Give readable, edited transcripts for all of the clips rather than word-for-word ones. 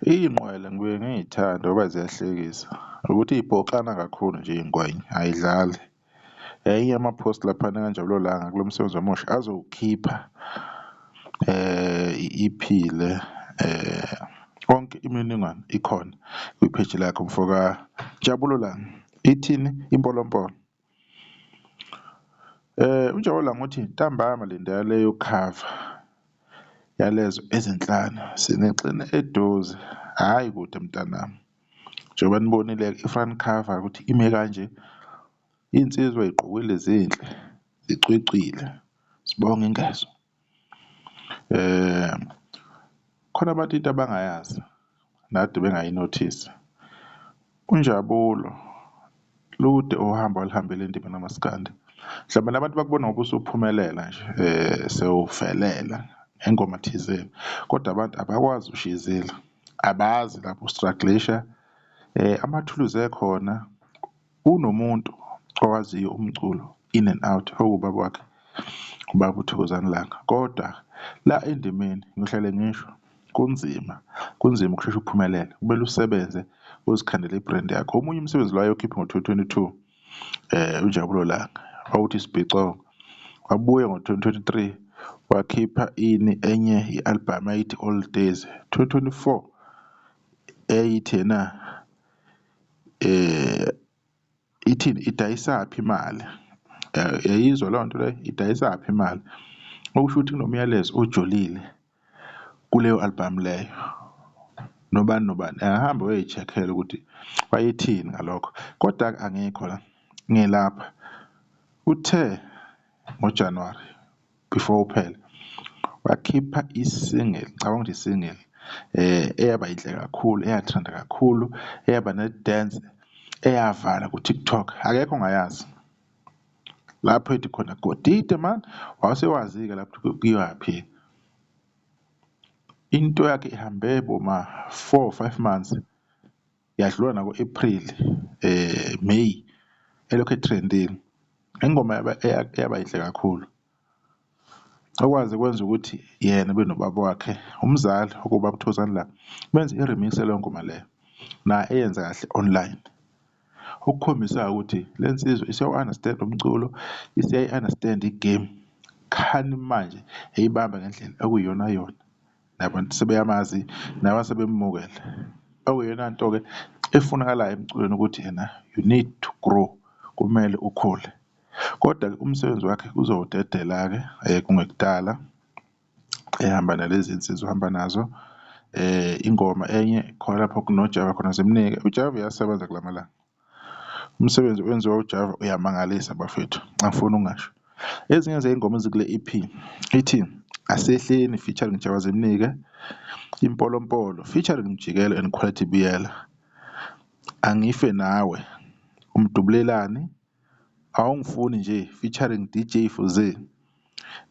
Iy'nqwele ngibuye ngiy'thande ngoba ziyahlekisa, ukuthi y'phoxana kakhulu nje iy'ngwenya ayidlali. Enye yama-post laphana kaNjabulo Langa kulo msebenzi omusha azowukhipha i-EP le konke imininingwane ikhona kwipheji lakhe umfoka Njabulo Langa, ithini? Impolompolo. UNjabulo Langa uthi ntambama lindela leyo khava yalezo ezinhlanu sinixine eduze, hhayi kude mntanami. Njengoba nibonile-ke i-front cover ukuthi ime kanje, iy'nsizwa y'gqokile zinhle zicwecwile, sibonge ingezo. Khona abantu into abangayazi nakade bengayi-notice-a, uNjabulo lude uhambo aluhambile endimeni kamaskandi, mhlawumbe nabantu bakubona ngoba usuphumelela nje sewuvelela ngengoma thizeni kodwa abantu abakwazi ushizile, abazi lapho u-struggle-isha amathuluzi ekhona unomuntu owaziyo umculo in and out owubaba wakhe, ubaba uThokozani Langa. Kodwa la endimeni ngiyohlale ngisho kunzima, kunzima ukusheshe uphumelele kumele usebenze uzikhandele i-brand yakho. Omunye umsebenzi lo ayowukhipha ngo-twenty twenty-two uNjabulo Langa wawuthi Sibhicongo, wabuya ngo-twenty twenty-three wakhipha ini? Enye i-album eyayithi Old Days, twenty twenty-four eyayithi ena ithini? Idayisaphi imali? Uyayizwa leyo nto leyo? Idayisaphi imali? Okusho ukuthi kunomyalezo ojulile kuleyo album leyo, nobani nobani engahamba ayoyi-check-ela ukuthi wayethini ngalokho kodwa-ke angikho la ngilapha. Uthe ngoJanuwari before uphela wakhipha i-single, ngicabanga ukuthi i-single eyaba yinhle kakhulu, eya-trend-a kakhulu, eyaba ne-dance, eyavala ku-TikTok, akekho ongayazi. Lapho ethi khona godide mani, wase wazi-ke lapho ukuthi kuyiwaphi. Into yakhe ihambe boma-four, five months yadlula nako-April May elokhu e-trend-ile. Ingoma eyaba yinhle kakhulu okwazi kwenza ukuthi yena benobaba wakhe umzali okuwubaba uThokozani Langa benze i-remix yaleyo ngoma leyo nayo eyenza kahle online. Okukhombisa ukuthi le nsizwa isiyawu-understand-a umculo, isiyayi-understand i-game, khani manje eyibamba ngendlela okuyiyona yona nabantu sebeyamazi nawe sebemumukele. Okuyiyona nto-ke efunakalayo emculweni ukuthi ena you need to grow, kumele ukhule. Kodwa-ke umsebenzi wakhe uzowudedela-ke kungekudala ehamba nalezi nsizwa ahamba nazo ingoma enye khona lapho kunoJava khona zimnike, uJava uyasebenza kula malanga. Umsebenzi owenziwa uJava uyamangalisa bafethu, angifuni ukungasho. Ezinye zey'ngoma ezikule EP ithi, Asehleni featuring Java Zimnike, Impolompolo featuring Mjikelo and Quality Biyela, Angife Nawe, Umdubulelani, Awungifuni Nje featuring D_J Fuze,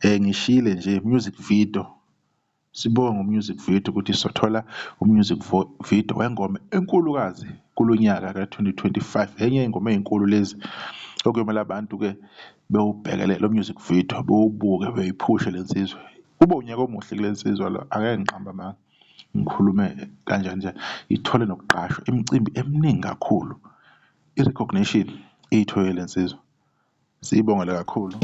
Ngishile Nje music video. Sibonge u-music video ukuthi sothola u-music video wengoma enkulukazi kulo nyaka ka-twenty twenty-five. Enye yey'ngoma ey'nkulu lezi okuyomele abantu-ke bewubhekelele lo music video bewubuke beyiphushe le nsizwa. Kube unyaka omuhle kule nsizwa lo angeke ngiqambe amanga ngikhulume kanjani njani, ithole nokuqashwa imicimbi eminingi kakhulu i-recognition iyitholile le nsizwa. Siyibongele kakhulu.